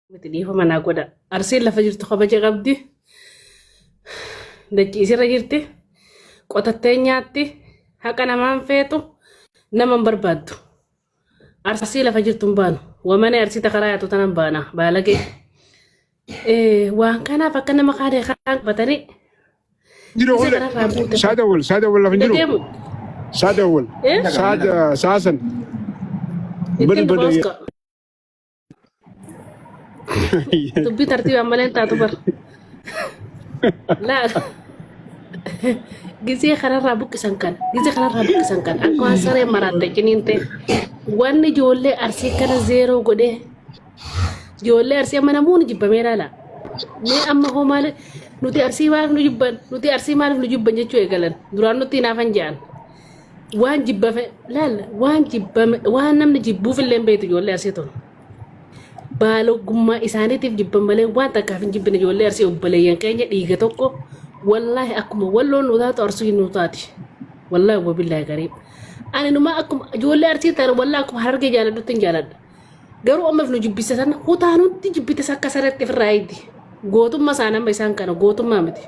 Miti dhiifama naa godha. Arsiin lafa jirtu kabaja qabdi. Dachii isirra jirti. Qotattee nyaatti. Haqa namaan feetu. Nama hin barbaaddu. Arsii lafa jirtu hin baanu. Wamane arsii ta karaa yaatu tanan baana. Baalagee. Waan kanaaf akka nama kaanee kaan qabatanii Jiru isa olle. kanarraa buute. Saada wal saada wal lafa hin jiru. Deemu. Saada wal. Eh? Saada saasan. Bada Ittiin bada. dhufa Dubbii tartiibaan malee hin taatu bar. Laa gizee kanarraa buqqisan kana gizee kanarraa buqqisan kana akka waan saree maraatte ciniin ta'e wanni ijoollee arsii kana zeeroo godhee ijoollee arsii amma namoonni jibbamee laala. Mee amma hoo maali nuti arsii maaliif nu jibban nuti arsii maaliif nu jibban jechuu eegalan duraan nutti hinaafan jedhan. Waan jibbame laal waan jibbame waan namni jibbuuf illee hin beektu ijoollee arsii tun. Baalogummaa isaaniitiif jibban malee waan takkaaf hin jibbine ijoollee arsii obboleeyyan keenya dhiiga tokko wallaahi akkuma walloon nu taatu arsii nu taati. Wallaahi wabillaahi gariib. Ani numa akkuma ijoollee arsii ta'an wallaahi akkuma harargee jaaladhutti hin jaaladha. Garuu amma if nu jibbise sana kutaan hundi jibbites akka sareetti ofirraa eegdi. Gootummaa isaan amma isaan kana gootummaa miti.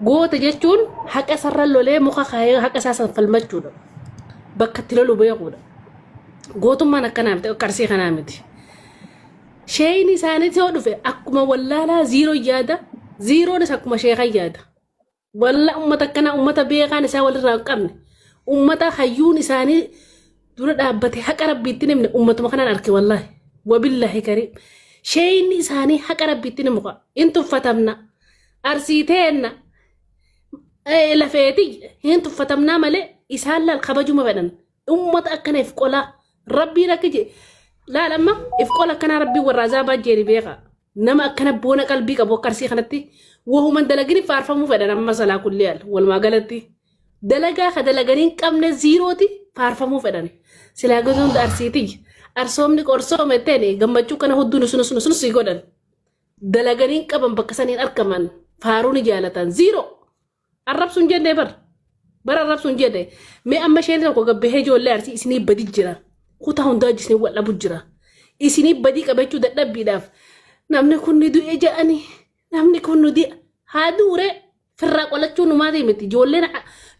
Goota jechuun haqa isarra lolee muka kaayee haqa isaa san falmachuudha. Bakka itti lolu beekuudha. Gootummaan akkanaa miti akka arsii kanaa miti. Sheeyni isaanii yoo dhufe akkuma wallaalaa ziiroo yaada ziiroonis akkuma sheekan yaada. Walla ummata akkanaa ummata beekaan isaa walirraa hin qabne ummata hayyuun isaanii dura dhaabbate haqa rabbiitti himne ummatuma kanaan arke wallaahi wabillaahi kariim sheeyni isaanii haqa rabbiitti himu qa hin tuffatamna arsii teenna lafeeti hin tuffatamnaa malee isaan laal kabajuma fedhan ummata akkana if qolaa rabbiin akka je laal amma if qola akkanaa rabbiin warra azaabaa jeeni beekaa Nama akkana boona qalbii qabu akka arsii kanatti wahuman dalagini faarfamuu fedhan amma salaa kulli al walumaa galatti dalagaa ka dalaganii hin qabne ziirooti faarfamuu fedhan silaa gosa hunda arsiiti arsoomni qorsoome ta'e gammachuu kana hudduu nusu nusu nusu sii godhan dalaganii hin qaban bakka saniin argaman faaruu ni jaalatan ziiroo. Arrabsu hin jenne bar. Bara arrabsu hin jenne. Mee amma isheen tokko gabbahee ijoollee arsii isinii badi jira. Kutaa hundaa isinii wal dhabu jira. Isinii badii qabachuu dadhabbiidhaaf namni kun ni du'e jedhanii namni kun nu du'e haa duure firraa qolachuu numaatii miti. Ijoolleen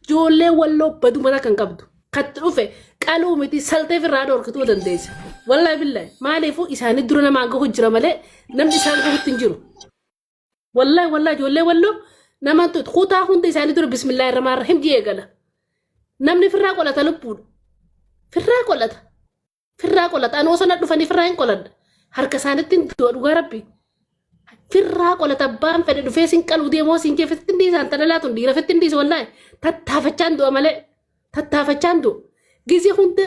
ijoollee walloo baduu mataa kan qabdu. Katti dhufe qaluu miti saltee firraa dhorkituu dandeessa. Wallaahi billahi maaliifuu isaanii dura namaan gahu jira malee namni isaan gahutti hin jiru. Wallahi wallahi ijoollee walloo nama kutaa hunda isaanii dura bismillaahi rahmaan rahiim jee eegala. Namni firraa qolata lubbuudha. Firraa qolata. Firraa qolata. Ani osoo na dhufanii firraa hin qoladha. Harka isaaniitti hin du'a dhugaa rabbi. Firraa qolata abbaan fedhe dhufee sin qaluu deemoo sin jee fitti hin dhiisaan talalaa tun dhiira fitti hin dhiisu wallahi. Tattaafachaan du'a malee. Tattaafachaan du'a. Gizee hunda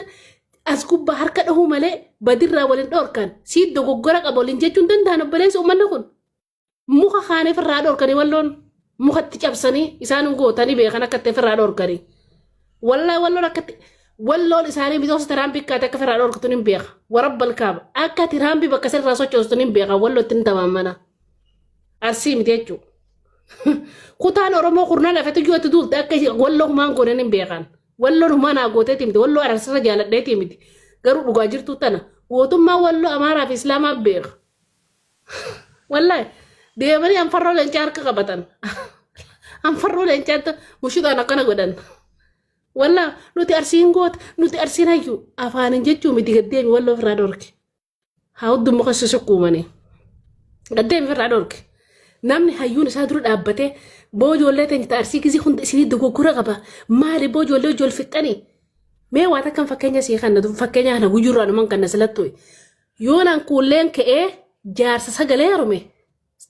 as gubbaa harka dhahuu malee badirraa waliin dhorkan sii dogoggora qaba waliin jechuun danda'an obboleessi uummanni kun. Muka kaaniif irraa dhorkanii walloon mukatti cabsanii isaan gootanii beekan akka itti ofirraa dhorkanii. Wallaa walloon akkatti walloon isaanii bitoosa tiraambii akkaati akka ofirraa dhorkatu ni beeka. Warabbal kaaba akka tiraambii bakka sirraa sochoostu ni beeka walloo ittiin tamaamana. Arsii miti jechuudha. Kutaan Oromoo kurnaa lafatti iyyuu itti duulte akka walloo humaan goonan hin beekan. Walloon humaa naa gooteeti miti walloo ararsirra jaaladheeti miti. Garuu dhugaa jirtuu tana gootummaa walloo Amaaraa fi Islaamaa beeka. Wallahi deemanii anfarroo leencaa harka qabatan. Anfarroo leencaatti mushuudhaan akkana godhan. Wallah nuti arsiin goota nuti arsiin hayyuu afaanin jechuu miti gaddeemi walloo ofirraa dhorke. Haa hudduu muka sisukkuumanii. Gaddeemi ofirraa dhorke. Namni hayyuun isaa dura dhaabbatee boo ijoollee teenya ta arsii gizii hunda isinii dogoggora qaba. Maali boo ijoollee ijool fixxanii. Mee waa takkan fakkeenya sii kanna fakkeenya kana guyyurraa numan kanna silattu. Yoon an kuulleen ka'ee jaarsa sagalee heerume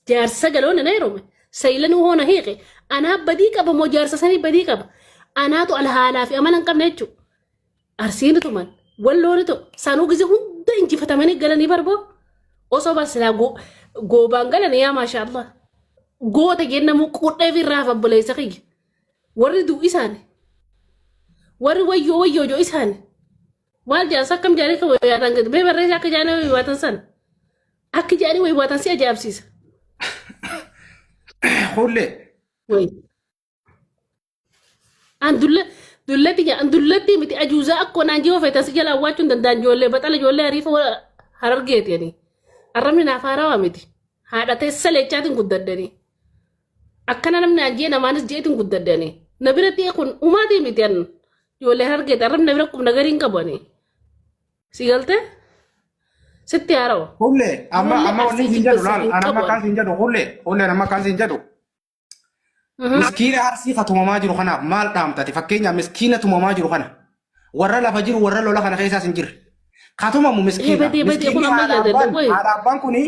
jaarsa sagalee hoo na heerume sayilanuu hoo na hiiqe anaa badii qaba moo jaarsa sanii badii qaba anaatu alhaalaa fi amala hin qabne jechuudha. Arsiin tuman walloon tu sanuu gize hunda injifatamanii galanii barboo osoo bar silaa goobaan galanii yaa maasha Allah goota jennamu qudhee fi irraa obboleessa kiyya warri du'u isaani warri wayyoo wayyoo joo isaani. Maal jedhan akkam jedhanii kan wayyaatan gadi mee barreessi akka jedhanii wayyaatan san akki jedhanii wayyaatan si ajaa'ibsiisa. Hullee. Wayi. An dulla dullatti jedhan dullatti miti ajuuzaa akkoo naan ji'oo feetan si jalaa awwaachuu hin danda'an ijoollee baxala ijoollee hariifa harargeeti ani. Arrabni naaf haarawaa miti. Haadha teessa leechaatiin guddadhanii. Akkana namni aan jee namaanis jeetiin guddadhanii. Na biratti kun umaatii miti an. Ijoollee hargeeti arrabni na bira qubna gariin qabu ani. Si galtee? Sitti haarawa. Hullee amma Ijoollee amma wanni arsii siin jedhu jibba laal hin an amma qabu akkaan ani. siin jedhu hullee hulleen amma akkaan siin jedhu miskiina arsii ka tumamaa jiru kanaaf maal dhaamtati fakkeenyaaf miskiina tumamaa jiru kana warra lafa jiru warra lola kana keessaas hin jirre ka tumamu miskiina Badee badee kun miskiinni amma haadha yaadadha abbaan qoy. haadha abbaan kuni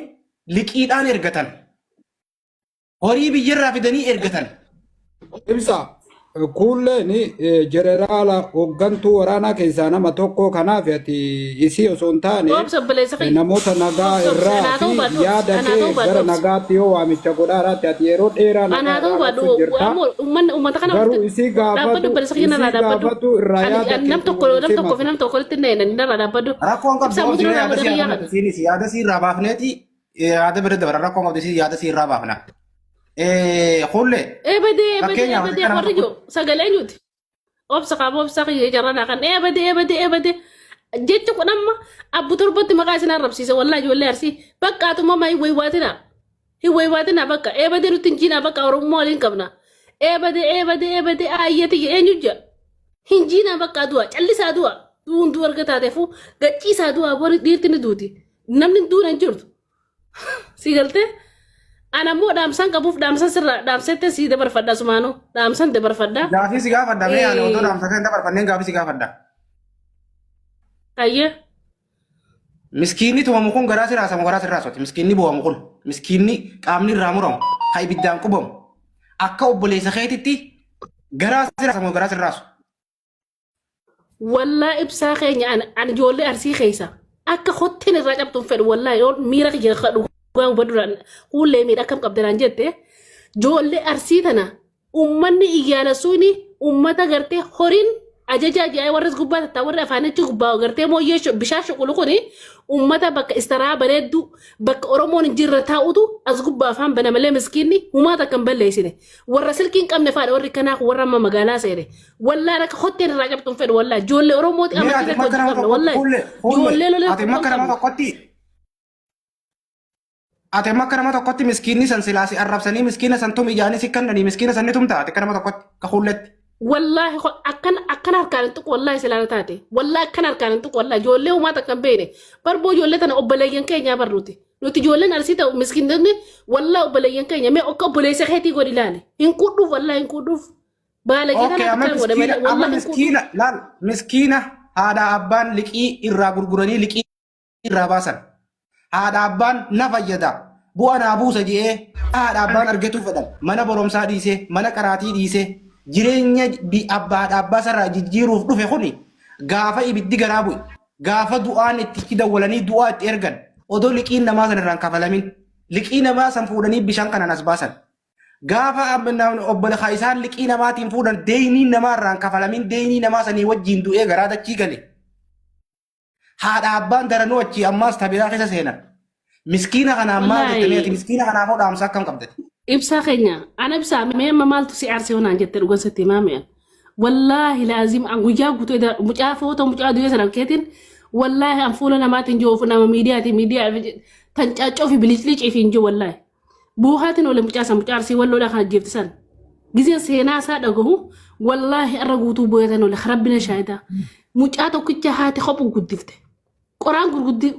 liqiidhaan ergatan horii biyyarraa fidanii ergatan Ibsa kuulleen jeneraala hooggantuu waraanaa keessaa nama tokko kanaaf ati isii osoo hin taane Obsa obboleessa kiyya. namoota nagaa Obsa obsa irraa anaa ta'uu fi baadhu obsa yaada anaa kee ta'uu baadhu gara obsa. nagaatti yoo waamicha godhaaraatti ati yeroo dheeraa nagaa Anaa ta'uu irraa baadhu argachuu jirta. ammoo uummanni uummata kana Garuu walitti isii dhaabbadhu gaafatu obboleessa kiyya isii narraa dhaabbadhu. gaafatu irraa Ani yaada ani nam keetu tokko waliin nam tokko fi simatu. nam tokko walitti hin dhayina narraa dhaabbadhu. Rakkoon qabdu Ibsaa obsi mutu mee narraa yaada godha si kiyyaa yaada kana. siinis yaada si irraa baafneeti yaada bira dabara rakkoon qabdu si yaada si irraa baafna. Hullee Eebadee eebadee fakkeenyaaf eebadee akka nama warri tokko jiru sagalee eenyuti? Obsa qaba obsa kiyya jarana kan eebadee eebadee eebadee jechi kun amma abbu torbatti maqaa isin arrabsiise wallaahi ijoollee arsii bakka atummaa hin waywaatina hin waywaatina bakka eebadee nutti hin jiinaa bakka oromummaa waliin qabna eebadee eebadee eebadee aayyati eenyu jira hin jiinaa bakka du'a callisaa du'a du'uun du'a erga taateefu gachiisaa du'a bori dhiirti ni duuti namni duuna hin jirtu. Si galtee? Ana immoo dhaamsan qabuuf dhaamsan sirraa dhaamsette sii dabarfadha sumaanuu dhaamsan dabarfadha. Gaafii si gaafadha mee ani otoo Eh, dhaamsa kan dabarfanneen gaafii si gaafadha. Ayyee. Miskiinni tumamu kun garaa si raasamu garaa si raasoti. Miskiinni bu'amu kun miskiinni qaamni irraa muramu ka ibiddaan qubamu akka obboleessa keetitti garaa si raasamu garaa si raasu. Wallaa ibsaa keenya an an ijoollee arsii keessa akka hotteen irraa cabtu hin fedhu wallaa yoo miira kiyya dhugaa hubadhuudhaan hullee miidha akkam qabdanaan jette ijoollee arsii tana ummanni iyyaalasuuni ummata gartee horiin ajajaa jaa'ee warris gubbaa tattaa warri afaanichi gubbaa gartee mooyyee bishaan shuqulu kuni ummata bakka istaraa bareedduu bakka oromoon hin jirre taa'utu as gubbaa afaan bana malee miskiinni humaa takka hin balleessine warra silkii hin qabne faadha warri kanaa kun warra amma magaalaa seene wallaa akka hotteen irraa cabtu hin fedhu wallaa ijoollee oromooti Mee amantii ati takka makka hojii nama qabna tokkotti wallaa fuullee fuullee ijoollee lolee ati makka hin nama qabnu. tokkotti ati makka nama tokkotti miskiinni san silaa si arrabsanii miskiina san tumi ijaanii si kennanii miskiina san ni tumta ati akka nama tokkotti ka fuulletti. Wallaahi akkan akkan harkaan hin tuqu wallaahi silaana taate wallaahi akkan harkaan hin tuqu wallaahi ijoollee homaa takka hin beekne barboo ijoollee tana obboleeyyan keenyaa bar nuti nuti ijoolleen arsii ta'u miskiinonni wallaahi obboleeyyan keenya mee akka obboleessa keetii godhi ilaali hin qudhuuf wallaahi hin qudhuuf baalagee Okay, tana amma akkan godhe miskiina malee amma wallaahi hin qudhuuf. miskiina laal miskiina haadha abbaan liqii irraa gurguranii liqii irraa baasan. Haadha abbaan na fayyada bu'a naa buusa je'ee haadha abbaan argatuu fedhan mana barumsaa dhiisee mana qaraatii dhiisee jireenya abbaa haadha abbaa sarraa jijjiiruuf dhufe kuni gaafa ibiddi garaa bu'e gaafa du'aan itti dawwalanii du'aa itti ergan odoo liqiin namaa san irraan kafalamin liqii namaa san fuudhanii bishaan kanaan as baasan. Gaafa obboleessa isaan liqii namaatiin fuudhan deeyniin namaa irraan kafalamin deeynii namaa sanii wajjin du'ee garaa dachii gale. Haadha abbaan daranuu achii ammaas tabiraa keessa seenan. Miskiina kanaan maal jettanii ati Wallaahi miskiina kanaaf hoo dhaamsa akkam qabdati? Ibsaa keenya ana ibsaa mee amma maaltu si aarsee naan jette dhugan sitti himaa mi'an. Wallaahi laazim an guyyaa guutuu edaa mucaa footoo mucaa du'ee sana keetiin wallaahi an fuula namaatiin jiru nama miidiyaatiin miidiyaa tan caaccoo fi biliclicii fi hin jiru wallaahi. Buuhaatiin oole mucaa san mucaa arsii walloodhaa kan ajjeefte san. Gizeen seenaa isaa dhagahu wallaahi arra guutuu booyatan oole rabbina shaayidaa. Mucaa tokkicha haati kophuu guddifte. Qoraan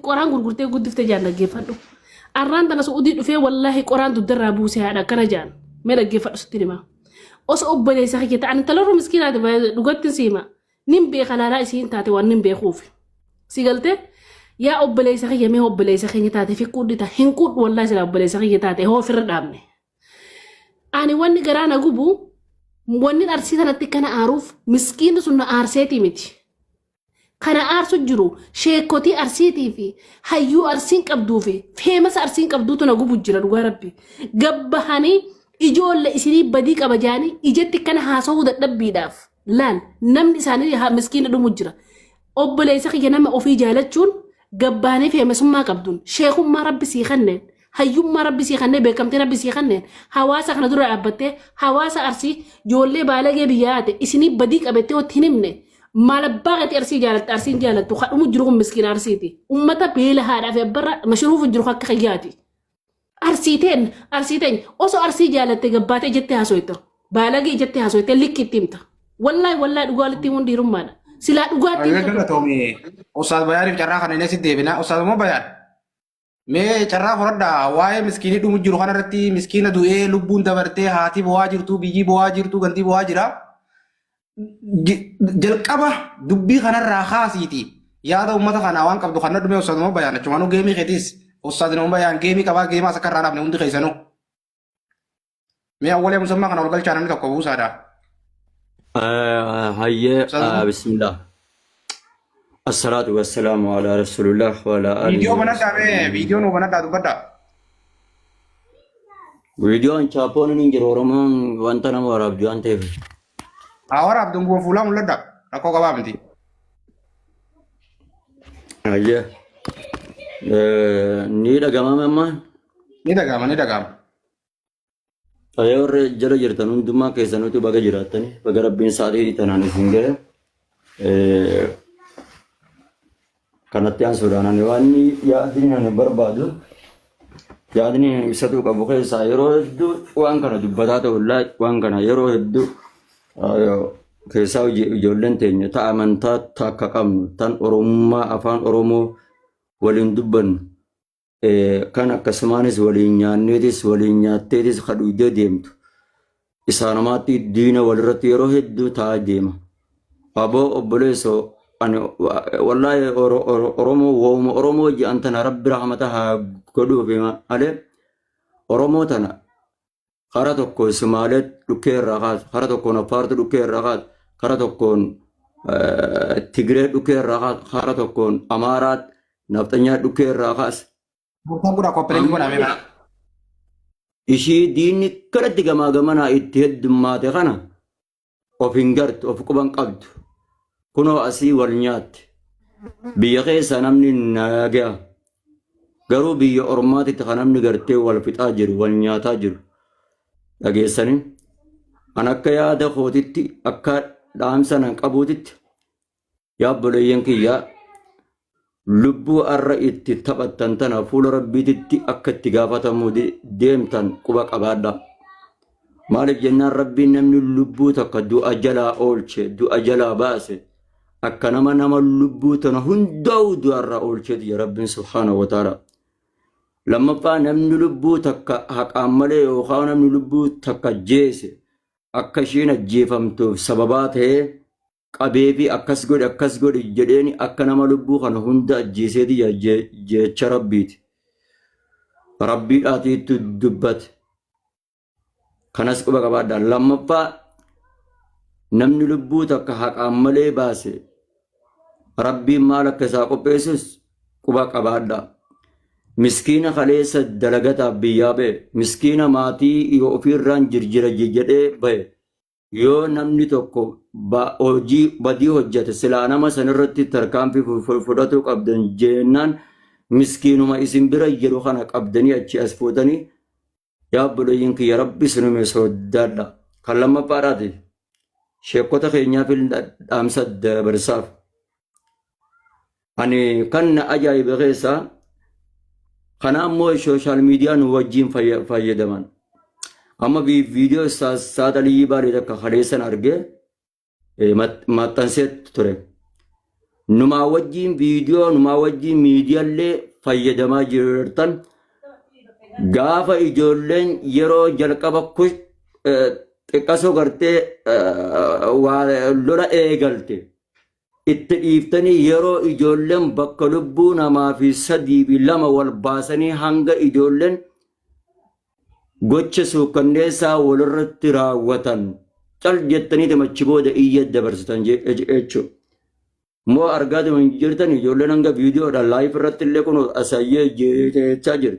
qoraan gurgurtee guddifte jaan dhaggeeffadhu. Arraan tana su'udii dhufee wallaahi qoraan dugdarraa buusee haadha akkana jaan. Mee dhaggeeffadhu sitti himaa. Osoo obboleessa kiyya ta'an intalarru miskiinaati dhugatti si hima. Nin beeka laalaa isiin taate waan nin beekuuf. Si galtee yaa obboleessa kiyya mee obboleessa keenya taate fi quudhita hin quudhu wallaahi silaa obboleessa kiyya taate hoo ofirra dhaabne. Ani wanni garaa na gubu wanni arsii sanatti kana aaruuf miskiinni sun na aarseetii miti. Kana aarsu jiru sheekotii arsiitii fi hayyuu arsiin qabduu fi feemasa arsiin qabduutu na gubu jira dhugaa rabbi. Gabbahanii ijoollee isinii badii qaba jaanii ijatti kana haasa'uu dadhabbiidhaaf. Laal namni isaanii haa miskiina dhumu jira. Obboleessa kiyya nama ofii jaalachuun gabbaanee feemasummaa qabduun sheekummaa rabbi sii kenneen hayyummaa rabbi sii kennee beekamtii rabbi sii kenneen hawaasa kana dura dhaabbattee hawaasa arsii ijoollee baalagee biyyaa haate isinii badii qabattee watti hin himne Maal abbaa keetii Arsii jaalatta Arsiin jaalattu ka dhumu jiru kun miskiina Arsiiti. Ummata beela haadhaa fi abbarra mashruufu jiru akka kiyyaati. Arsii teen Arsii teen osoo Arsii jaalatte gabbaatee jettee haasoyta. Baalagee jettee haasoyte likki itti himta. Wallaahi wallaahi dhugaa walitti himuun dhiirummaadha. Silaa dhugaatti Baay'ee himta. galatoomi. Ustaaz Bayaaniif carraa kana inni sitti deebina. Ustaaz immoo Bayaan. Mee carraa fudhadhaa waa'ee miskiinii dhumu jiru kanarratti miskiina du'ee lubbuun dabartee haati bo'aa jirtu biyyi bo'aa jirtu gantii bo'aa jira. Jalqaba dubbii kanarraa kaasiiti yaada uummata kanaa waan qabdu kan dhume ustaaz immoo Bayaan achumaanuu geemii keetiis ustaaz immoo Bayaan geemii qabaa geemaas akka irraa dhaabne hundi keessanuu. Mee awwalee musammaa kana ol galchaa namni tokko buusaadha. Hayyee Ustaaz bismillah. Assalaatu wassalaamu ala rasulillah wa ala alihi Viidiyoo wa banadhaa mee sahbihi. viidiyoo nuu banadhaa dubbadhaa. Viidiyoon chaapoon hin jiru Oromoon wanta nama waraabdu waan ta'eef. Haa waraabduun guma fuulaa mul'adha. Rakkoo qabaa miti. Hayyee ni dhaga'ama amma. Ni dhaga'ama ni dhaga'ama. Hayyee warri jala jirtan hundumaa keessanuutu baga jiraattani baga rabbiin sa'aatii tanaan isin gahe. Kanatti aansuudhaan ani waan yaadni ani barbaadu yaadni ani ibsatuu qabu keessaa yeroo hedduu waan kana dubbataa ta'ullaa waan kana yeroo hedduu keessaa ijoolleen teenya ta amantaa takka qabnu tan Oromummaa afaan Oromoo waliin dubbannu Kan akkasumaanis waliin nyaanneetis waliin nyaatteetis ka dhuydee deemtu. Isaanumaatti diina walirratti yeroo hedduu ta'aa deema. Aboo obboleessoo ani wallaahi Oromoo wooma Oromoo jedhan tana rabbi rahmata haa godhuufi malee Oromoo tana kara tokkoon Sumaalee dhukkee irraa kaasu, kara tokkoon Affaartu dhukkee irraa kaasu, kara tokkoon Tigree dhukkee irraa kaasu, kara tokkoon Amaaraa nafxanyaa dhukkee irraa kaasu. Murtaan godhaa kooppileen godhaa mee Amma ishii diinni kanatti gamaa gamanaa itti heddummaate kana of hin gartu, of quban qabdu. Kunoo asii wal nyaatti. Biyya keessa namni nagaa. Garuu biyya ormaatitti kan namni gartee wal fixaa jiru, wal nyaataa jiru. Dhageessanii? An akka yaada kootitti, akka dhaamsa nan qabuutitti, yaa obboleeyyan kiyyaa, lubbuu arra itti taphattan tana fuula rabbiititti akka itti gaafatamuu deemtan quba qabaadha. Maaliif jennaan rabbiin namni lubbuu takka du'a jalaa oolche, du'a jalaa baase, akka nama nama lubbuu tana hundaa'u du'arraa oolcheeti jedha rabbiin subhaanahu wa ta'ala. Lammaffaa namni lubbuu takka haqaan malee yookaan namni lubbuu takka jeese akka isheen ajjeefamtuuf sababaa ta'ee qabeefi akkas godhi akkas godhi jedheeni akka nama lubbuu kana hunda ajjeeseeti jecha rabbiiti. Rabbiidhaatiitu dubbate. Kanas quba qabaadha. Lammaffaa namni lubbuu takka haqaan malee baase rabbiin maal akka isaa qopheessus quba qabaadha. Miskiina kaleessa dalagataaf biyyaa ba'e, miskiina maatii ofiirraan jirjira jedhee ba'e, Yoo namni tokko hojii badii hojjate silaa nama sanirratti tarkaanfii fudhatuu qabdan jennaan miskiinuma isin bira jiru kana qabdanii achi as fuutanii yaa obboleeyyan kiyya rabbi isinuma sodaadha. Kan lammaffaadhaati sheekota keenyaaf dhaamsa dabarsaaf. Ani kan na ajaa'ibe keessaa kana ammoo sooshaal miidiyaa nu wajjin fayyadaman. Amma viidiyoo Saad Aliyyii Baalee takka kaleessan argee maxxansee ture. Numaa wajjin viidiyoo numaa wajjin miidiyaallee fayyadamaa jirtan gaafa ijoolleen yeroo jalqaba xiqqasoo gartee lola eegalte. itti dhiiftanii yeroo ijoolleen bakka lubbuu namaa fi sadii fi lama wal baasanii hanga ijoolleen gocha suukkanneessaa walirratti raawwatan cal jettanii achi booda iyya dabarsitan jechuudha. Moo argaa hin jirtan ijoolleen hanga viidiyoodhaan laayif irratti illee kun asayyee jechaa jiru.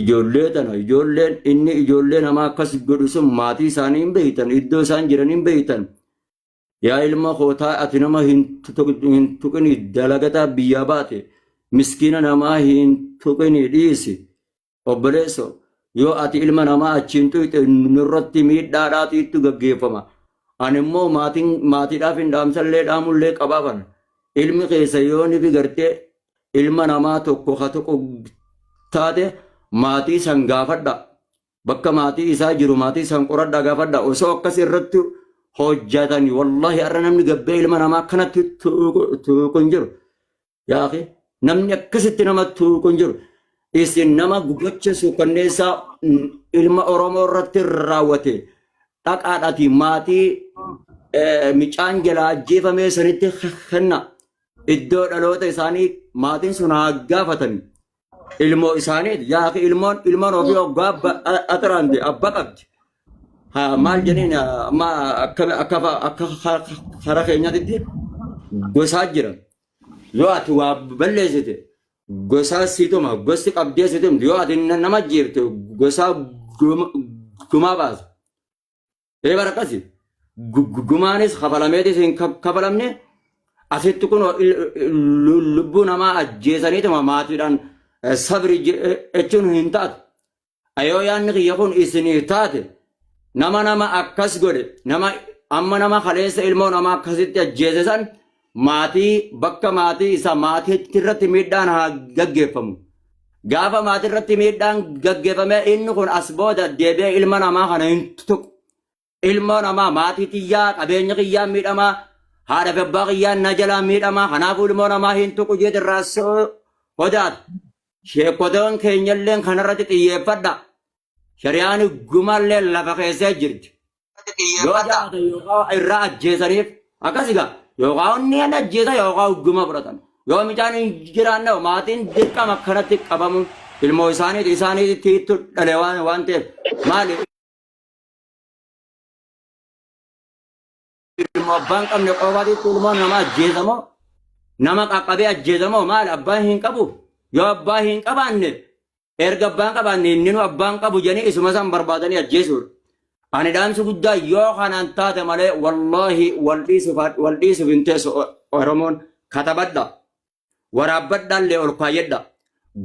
Ijoollee tana ijoolleen inni ijoollee namaa akkas godhu sun maatii isaanii hin beektan iddoo isaan jiran hin beektan. Yaa ilma koo taa ati nama hin tuqini dalagataa biyyaa baate miskiina namaa hin tuqini dhiisi obboleesso yoo ati ilma namaa achiin tuyxe nurratti miidhaadhaatiittu gaggeeffama. Ani immoo maatiin maatiidhaaf hin dhaamsallee dhaamullee qabaafan. Ilmi keessa yoo ni gartee ilma namaa tokko ka tokko taate maatii san gaafadha. Bakka maatii isaa jiru maatii san qoradhaa gaafadha. Osoo akkas irratti hojjetani wallahi har'a namni gabbee ilma namaa akkanatti tuqu hin jiru. Yaa akhi namni akkasitti nama tuqu hin jiru. Isin nama gocha suukanneessaa ilma Oromoo irratti raawwate dhaqaadhaati maatii micaan jalaa ajjeefamee sanitti kenna. Iddoo dhaloota isaanii maatiin sun haa gaafatani. Ilmoo isaanii yaa akhi ilmoon ilmoon ofii hoggaa axiraante abba qabdi. Haa maal jedheen amma akka akka akka karaa keenyaatti gosaa jira. Yoo ati waa balleessite gosaa sii tuma gosti qabdee si tumti yoo ati nama ajjeefte gosaa gumaa baasa. Ee bara akkasi gumaanis kafalameetis hin kafalamne asitti kun lubbuu namaa ajjeesaniituma maatiidhaan sabri jechuun hin taatu. Yoo yaadni kiyya kun isiniif taate nama nama akkas godhe nama amma nama kaleessa ilmoo namaa akkasitti ajjeese san maatii bakka maatii isa maatii irratti miidhaan haa gaggeeffamu. Gaafa maatii irratti miidhaan gaggeeffame inni kun as booda deebi'ee ilma namaa kana hin tuqu. Ilmoo namaa maatii tiyyaa qabeenya kiyyaa miidhamaa haadha fi abbaa kiyyaa na jalaa miidhamaa kanaafuu ilmoo namaa hin tuqu jeet irraa sodaata. Sheekotoon keenyalleen kanarratti xiyyeeffadha. Shari'aan gumaallee lafa keessee jirti. Yoo jaate yookaan irraa ajjeesaniif akkas egaa yookaan inni an ajjeesa yookaan guma fudhatan. Yoo mucaan hin jiraanne maatiin dirqama akkanatti qabamu ilmoo isaaniiti isaaniitti dhale waan ta'eef maali ilmoo abbaan qabne qofaatitti ilmoon nama ajjeesamoo nama qaqqabee ajjeesamoo maali abbaan hin qabu yoo abbaa hin qabaanne erga abbaan qabaanne inni nu abbaan qabu jedhanii isuma san barbaadanii ajjeesuudha. Ani dhaamsi guddaa yoo kanaan taate malee wallaahi wal dhiisuuf wal dhiisuuf hin teessu Oromoon katabadha. Waraabbadhaallee ol kaayyadha.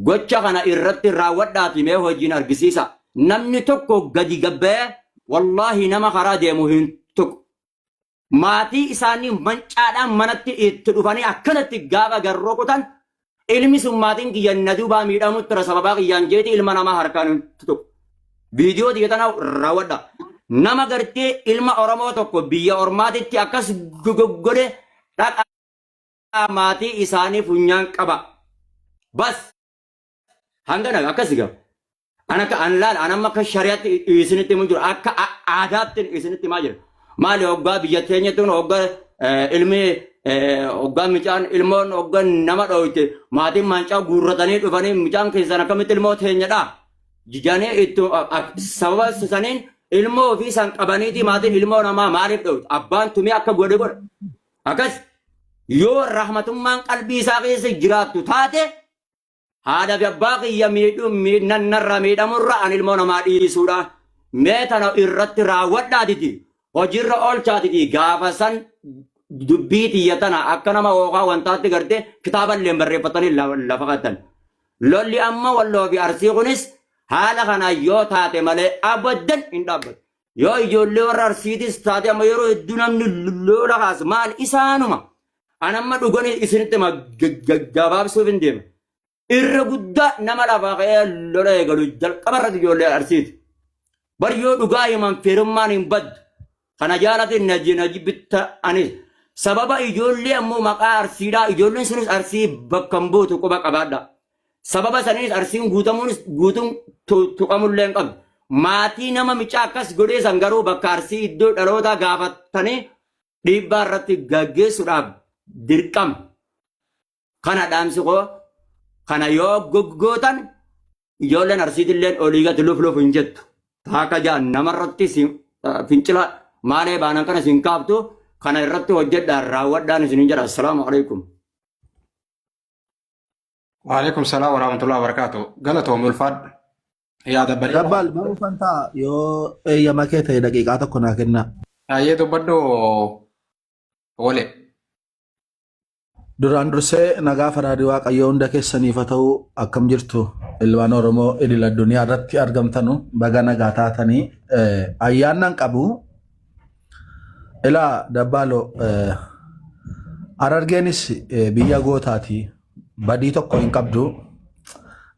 Gocha kana irratti raawwadhaati mee hojiin argisiisa. Namni tokko gadi gabbee wallaahi nama karaa deemu hin tuqu. Maatii isaanii mancaadhaan manatti itti dhufanii akkanatti gaafa garroo kutan ilmi sun maatiin kiyya na duubaa miidhamutti jira sababaa kiyyaan jeeti ilma namaa harkaan hin tuqu. Viidiyoo tiyya tana raawwadha. Nama gartee ilma Oromoo tokko biyya ormaatitti akkas godhe dhaqa maatii isaanii funyaan qaba. Bas hangana akkas egaa. An akka an laala an amma akka shari'aatti isinitti himu jiru akka aadaatti isinitti himaa jira. Maali hoggaa biyya teenyatti kun hoggaa ilmi hoggaa micaan ilmoon hoggaa nama dhooyte maatiin maancaa guurratanii dhufanii micaan keessan akkamitti ilmoo teenyadha. Jijanii itti sababa saniin ilmoo ofii san qabaniiti maatiin ilmoo namaa maaliif dhooyte abbaan tumee akka godhe godha. Akkas yoo rahmatummaan qalbii isaa keessa jiraattu taate haadha fi abbaa kiyya miidhuu narraa miidhamurra an ilmoo namaa dhiisuudha. Mee tana irratti raawwadhaatiti hojiirra oolchaatiti gaafa san dubbii tiyya tana akka nama hookaa wantaatti garte kitaaballee barreeffatanii lafa kattan. Lolli amma walloo fi arsii kunis haala kana yoo taate malee abadan hin dhaabbatu. Yoo ijoollee warra Arsiitis taate amma yeroo hedduu namni lola kaasu maal isaanuma. An amma dhuganii isinitti hima gabaabsuuf hin deema. Irra guddaa nama lafaa ka'ee lola eegalu jalqaba irratti ijoollee Arsiiti. Bar yoo dhugaa himan firummaan hin baddu. Kana jaalate na jibbitta anis. Sababa ijoollee ammoo maqaa Arsiidhaa ijoolleen sunis Arsii bakka hin buutu quba qabaadha. Sababa saniinis Arsiin guutamuunis guutuun tuqamullee hin qabdu. Maatii nama micaa akkas godhee san garuu bakka Arsii iddoo dhalootaa gaafatanii dhiibbaa irratti gaggeessuudhaaf dirqama. Kana dhaamsi koo kana yoo goggootan ijoolleen Arsiitilleen olii gadi luf luf hin jettu. Taaka jaan namarratti fincila maalee baanan kana isin kaaftu kana irratti hojjedhaan raawwadhaan isinin jedha. Assalaamu alaikum. Waalaikum salaam warahmatullahi wabarakatuh. Galatoomi ulfaadhu. Yaada bareedaa. Dabbaal baruu fantaa yoo eeyyama kee ta'e daqiiqaa tokko naa kennaa. Baay'ee dubbadhu wale. Duraan dursee nagaa faraadii Waaqayyoo hunda keessaniif haa ta'u akkam jirtu ilmaan Oromoo idil addunyaa irratti argamtanu baga nagaa taatanii ayyaannan qabu. Ilaa Dabbaaloo Harargeenis biyya gootaati. Badii tokko hin qabdu.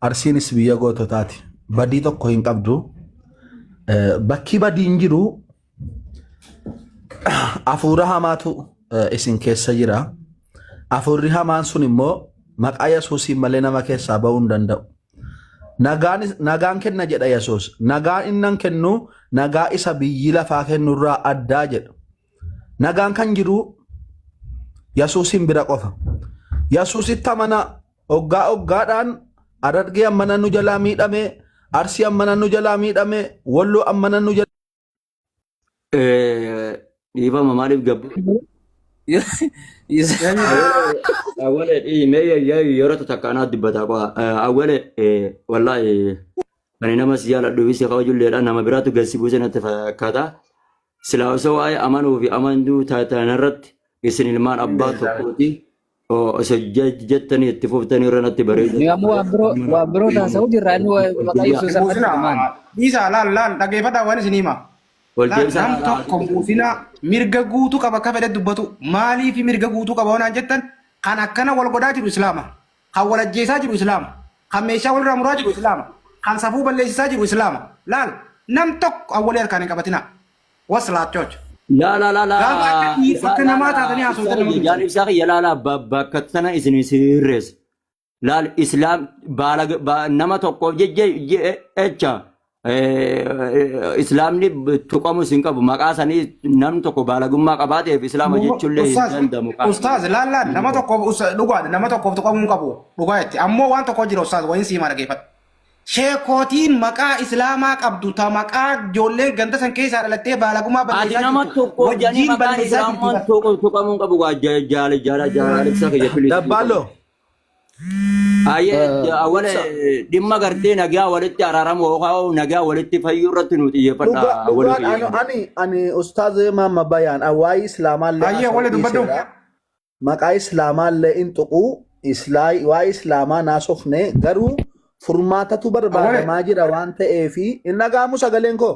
Arsiinis biyya goototaati. Badii tokko hin qabdu. Bakki badiin jiru hafuura hamaatu isin keessa jira. Hafuurri hamaan sun immoo maqaa Yesuusiin malee nama keessaa ba'uu hin danda'u. Nagaan, nagaan kenna jedha Yesuus. Nagaan innan kennu nagaa isa biyyi lafaa kennurraa addaa jedha. Nagaan kan jiru Yesuusiin bira qofa. Yesuusitti amanaa. Hoggaa hoggaadhaan Harargee ammana nu jalaa miidhame, Arsii ammana nu jalaa miidhame, Walloo ammana nu jalaa Dhiifama maaliif gabbu? Awwale mee yeroo takka anaa dubbataa qofa. Awwale wallaahi ani nama si jaaladhu fi si kabajulleedha nama biraatu gad si buuse natti fakkaata. Silaa osoo waa'ee amanuu fi amanuu taatan irratti isin ilmaan abbaa tokkooti. Osoo jettanii itti fuftanii irra natti bareedu. Nuyi ammoo waan biroo waan biroo taasisuu jirra inni maqaa Yesuus amma Buusina dhumaan. dhiisaa laal laal dhageeffadhaa waan isin hima. Wal Laal deebisaa nam tokko buusina mirga guutuu qaba akka fedhe dubbatu maaliif mirga guutuu qaba waan jettan kan akkana wal godhaa jiru islaama kan wal ajjeesaa jiru islaama kan meeshaa walirraa muraa jiru islaama kan safuu balleessisaa jiru islaama laal nam tokko awwalee harkaan hin qabatinaa waslaachooch. Laa laa laa laa Gaafa akka dhiira ibsaa akka laa namaa laa taatanii ibsaa haasoftan nama kiyya jaal tumsan. ibsaa kiyya laa laa bakka tana isin sirreessa. Laal islaam baala nama tokkoof jecha islaamni tuqamus hin qabu maqaa sanii namni tokko baalagummaa qabaateef islaama jechuullee hin Ustaaz, danda'amu. ustaaz laal laal nama tokkoof dhugaadha nama tokkoof tuqamuu hin qabu dhugaa jetti ammoo waan tokko jira ustaaz wayin siimaa dhageeffadhu. Sheekootiin maqaa islaamaa qabdu ta maqaa ijoolleen ganda san keessaa dhalattee baalagummaa Ati balleessaa nama jirtu tokkoof jedhanii wajjiin maqaan balleessaa jirti islaamummaan bar. tuqamuu hin qabu jaala jaala jaala ibsaa kiyya piliis. Dabbaaloo. Ayyee awwala Ibsa. dhimma gartee nagaa walitti araaramu yookaan nagaa walitti fayyuu irratti nu xiyyeeffadha Dhuga awwala dhugaan kiyya. ani ani ani ustaaz Maamma Bayaan an waa'ee islaamaallee Ayyee haasa'u wali dubbadhu. dhiiseera. Maqaa islaamaallee hin tuqu waa'ee islaamaa naasofne garuu furmaatatu Awwale. barbaadamaa jira waan ta'eefi hin dhaga'amu sagaleen koo.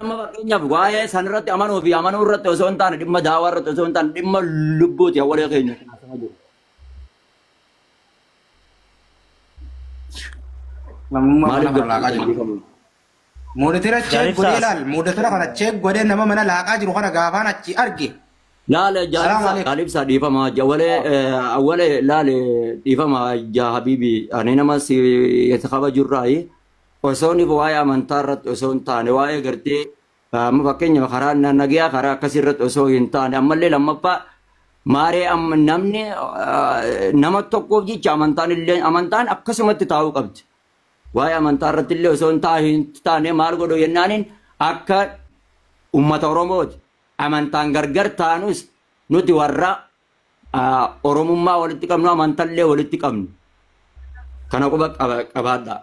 Amma fakkeenyaaf waa'ee san irratti amanuu fi amanuu irratti osoo hin taane dhimma daawaa irratti osoo hin taane dhimma lubbuuti awwalee keenya. Lammummaa Maaliif mana kana laaqaa jiru. gabbu? Moodetera cheek Jaanib godhee saas. laal moodetera kana cheek godhee nama mana laaqaa jiru kana gaafaan achi arge. Laale Salaam jaalibsa alaikum. jaalibsa dhiifama jawalee awwalee laale dhiifama jaa habibi ani nama si kabajurraayi osoo ni waa'ee amantaa irratti osoo hin taane waa'ee gartee amma fakkeenyaaf karaa nagayaa karaa akkasii irratti osoo hin taane ammallee lammaffaa maaree amma namni nama tokkoof jecha amantaan illee amantaan akkasumatti taa'uu qabdi. Waa'ee amantaa irratti illee osoo hin taane maal godhu jennaaniin akka ummata Oromooti. Amantaan gargar taanus nuti warra Oromummaa walitti qabnu amantallee walitti qabnu. Kana quba qabaadha.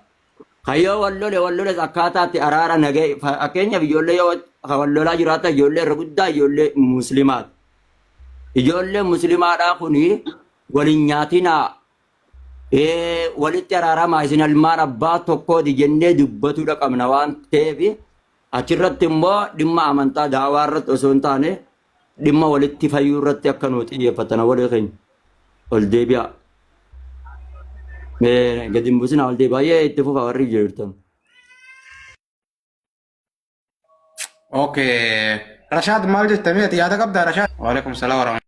Kayyoo wal lole wal loles akkaataatti araara nagee fakkeenyaaf ijoollee yoo wal lolaa jiraatan ijoollee irra guddaa ijoollee muslimaati. Ijoollee muslimaadhaa kuni waliin nyaatinaa walitti araaramaa isin ilmaan abbaa tokkooti jennee dubbatuudha qabna waan ta'eef achirratti immoo dhimma amantaa daawaa irratti osoo hin taane dhimma walitti fayyuu irratti akka nu xiyyeeffatan walii keenya ol deebi'a. Gadi hin buusinaa ol deebi'a. Baay'ee itti fufa warri jirtan. Okay. Rashaad maal jettamee ati yaada qabdaa Rashaad? Waalaikum salaam warahmatullahi.